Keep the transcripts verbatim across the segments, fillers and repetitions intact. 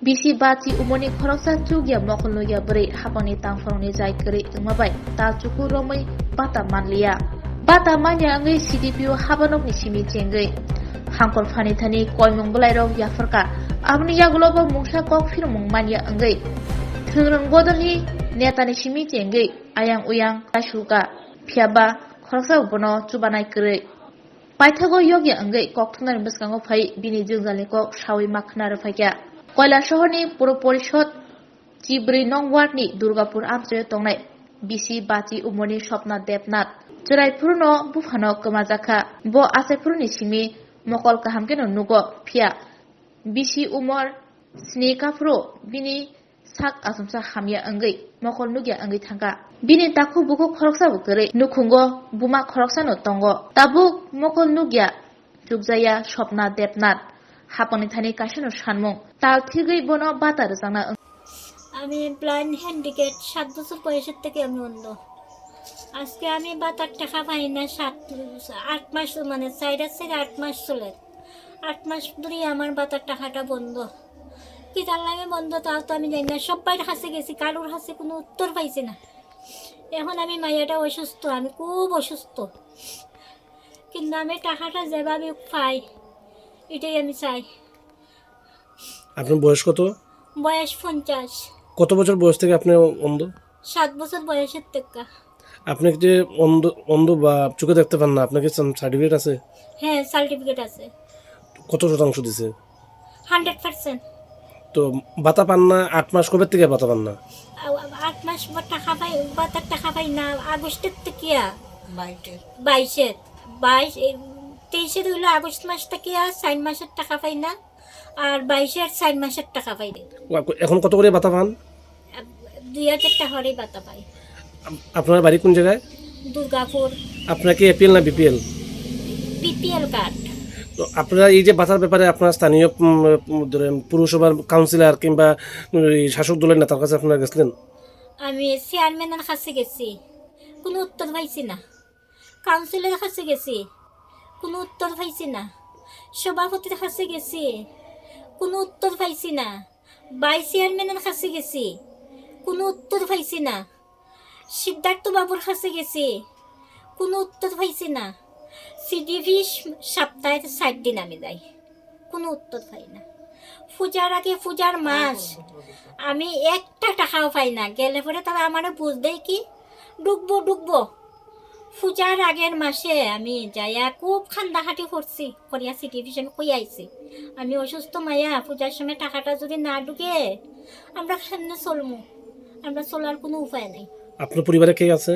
Bisi bachi umorni khoroksa chukya mokol nukya bwrwi hapangni tangphorongni jai kwrwi wngma bai ta chuku romwi bata manliya. Bata manya wngwi C D P O habanokni simi chengwi hangkor phani thani koimung bwlairok yapharkha. Aboni yagulobo mungsa kok phirmung manya wngwi thwngwrwng bodolni netani simi chengwi ayang uyang kaisulkha. Phiyaba khoroksa bono chubanai kwrwi. Paithago yokya wngwi koktwmani bwskango phai bini jwngjalni kok sawi ma khna rwphaikha. Koilasohorni Puro Porishod chibrwi nong ward ni Durgapur amchaio tongnai bisi bachi umorni Swapna Debnath chwrai phuruno buphano kwmajakha. Bo achai phuruni simi mokol kaham kheno nugo, phiya bisi umor sni kaphuru bini sak achomsa hamya wngwi mokol nukya wngwi thangkha. Bini takhuk bukhuk khoroksa bo kwrwi, nukhungo buma khoroksano tongo. Tabuk mokol nukya chukjaya Swapna Debnath. Hapangni thani kaisano sanmung tal thigwi bono bata rwjakna wng- আমি blind handicap, সাত বছর বয়সের থেকে আমি অন্ধ। আজকে আমি বাতার টাকা পাই না, সাত, আট মাস, মানে চার থেকে আট মাস চলে। আট মাস ধরে আমার বাতার টাকাটা বন্ধ। কি তার লাগে বন্ধ, তাও তো আমি জানি না। সব্বাইর কাছে গেছি, কারোর কাছে কোনো উত্তর পাইছি না। এখন আমি মাইয়াটা অসুস্থ, আমি খুব অসুস্থ, কিন্তু আমি টাকাটা যেভাবে পাই, এটাই আমি চাই। আপনার বয়স কত? বয়স পঞ্চাশ। কত বছর বয়স থেকে আপনি অন্ধ? সাত বছর বয়সের থেকে। আপনি যে অন্ধ, অন্ধ বা চোখে দেখতে পান না, আপনার কি সার্টিফিকেট আছে? হ্যাঁ, সার্টিফিকেট আছে। কত শতাংশ দিছে? Hundred percent. তো ভাতা পান না আট মাস, কবে থেকে ভাতা পান না? আ-, আট মাস বা টাকা পাই, ভাতার টাকা পাই না আগস্টের থেকে। বাইশের। বাইশের, বাইশ, এই তেইশে হইলো আগস্ট মাস থেকে, আর চার মাসের টাকা পাই না, আর বাইশের চার মাসের টাকা পাই না। ও, এখন কত করে ভাতা পান? দুই হাজার টাকা করে ভাতা পাই। আপ-, আপনার বাড়ি কোন জায়গায়? দুর্গাপুর। আপনার কি এপিএল না বিপিএল? BPL card. তো আপনারা এই যে ভাতার ব্যাপারে আপনারা স্থানীয়, উম, উম, ধরেন পৌরসভার কাউন্সিলর কিংবা ওই শাসক দলের নেতার কাছে আপনারা গেছিলেন? আমি চেয়ারম্যানের কাছে গেছি, কোনো উত্তর পাইছি না। কাউন্সিলরের কাছে গেছি, কোনো উত্তর পাইছি না। সভাপতির কাছে গেছি, কোনো উত্তর পাইছি না। ভাইস চেয়ারম্যানের কাছে গেছি, কোনো উত্তর পাইছি না। সিদ্ধার্থ বাবুর কাছে গেছি, কোনো উত্তর পাইছি না। সিডিপি সপ্তাহে চার দিন আমি যাই, কোনো উত্তর পাই না। পূজার আগে, পূজার মাস, আমি একটা টাকাও পাই না। গেলে পরে তারা আমারে বুঝ দেয় কি, ঢুকবো, ঢুকবো। পূজার আগের মাসে আমি যাইয়া খুব কান্দাকাটি করছি, করিয়া সিডিপি আমি কই আইছি, আমি অসুস্থ মাইয়া, পূজার সময় টাকাটা যদি না ঢুকে, আমরা কেমনে চলমু? আমরা চলার কোনো উপায় নাই। আপনার পরিবারে কে আছে?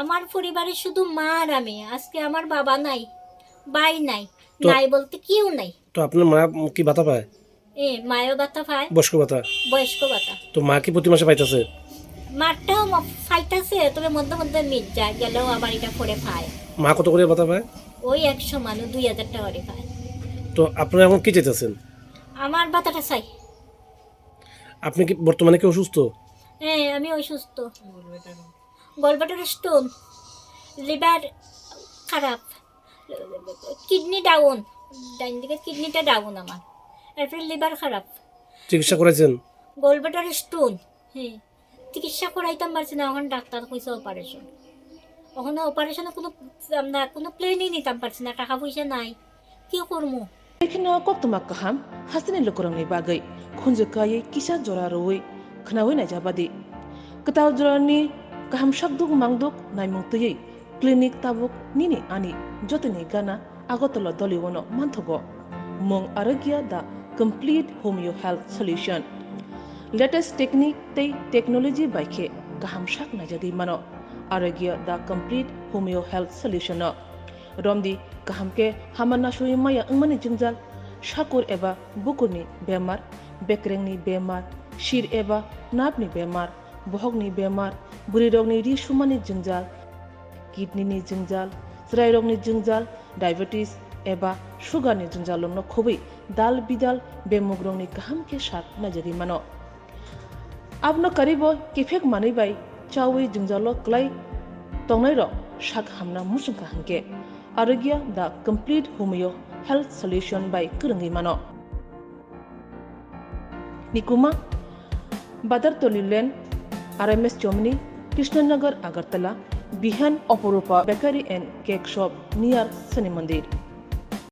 আমার পরিবারে শুধু মা আর আমি। আজকে আমার বাবা নাই, ভাই নাই, তো নাই বলতে কেউ নাই। তো আপনার মা কি ভাতা পায়? এ, মায়ও ভাতা পায়। বয়স্ক ভাতা? বয়স্ক ভাতা। তো মা কি প্রতি মাসে পাইতেছে? মারটাও মা-, পাইতাছে, তবে মধ্যে মধ্যে মিট যায়, গেলেও আবার এটা করে পায়। মা কত করে ভাতা পায়? ওই একশো মানুষ দুই হাজার টাকা করে পায়। তো আপনারা এখন কি চাইতেছেন? আমার ভাতাটা চাই। আপনি কি বর্তমানে কি অসুস্থ? হ্যাঁ, আমি অসুস্থ। গলব্লাডার স্টোন, লিভার খারাপ, কিডনি ডাউন, ডাইন দিকে কিডনিটা ডাউন আমার, এরপরে লিভার খারাপ। চিকিৎসা করাইছেন? গলব্লাডার স্টোন, হ্যাঁ, চিকিৎসা করাইতাম পারছি না, এখন ডাক্তার কইছে অপারেশন। ওখানে অপারেশনে কোনো, আমরা কোনো প্ল্যানই নিতাম পারছি না, টাকা পয়সা নাই, কি করবো? Ekheno koktwma kaham hasteni lukurokni bagwi khunju kaiwi kisa jora rwui khwnaui naijabadi. Kwtal jorani kaham sakduk mangduk naimung twiwi clinic tabuk nini ani jotoni gana Agartala Doliwono manthogo. Mung Arogya the complete homeo health solution. Latest technique tei technology bai khe kaham sak naijagwi mano Arogya the complete homeo health solution no. Romdi kaham khe hama nasui maya wngmani jwngjal, sakur eba bukurni bemar, bekrengni bemar, sir eba napni bemar, bohokni bemar, bwrwirokni ri sumani jwngjal, kidney ni jwngjal, chwrairokni jwngjal, diabetes eba sugar ni jwngjal rokno khobwi dal bidal bemugrokni kaham khe sak naijagwi mano. Abono karibo kiphek manwi bai chawi jwngjalo kwlai tongnairok sak hamna muchungkha hinkhe Arogya the complete homeo health solution bai kwrwngwi mano. Nikuma, Badartoli Lane, R M S Chomni, Krishnanagar, Agartala, Bihan, Oporupa Bakery and Cake Shop near Shani Mandir.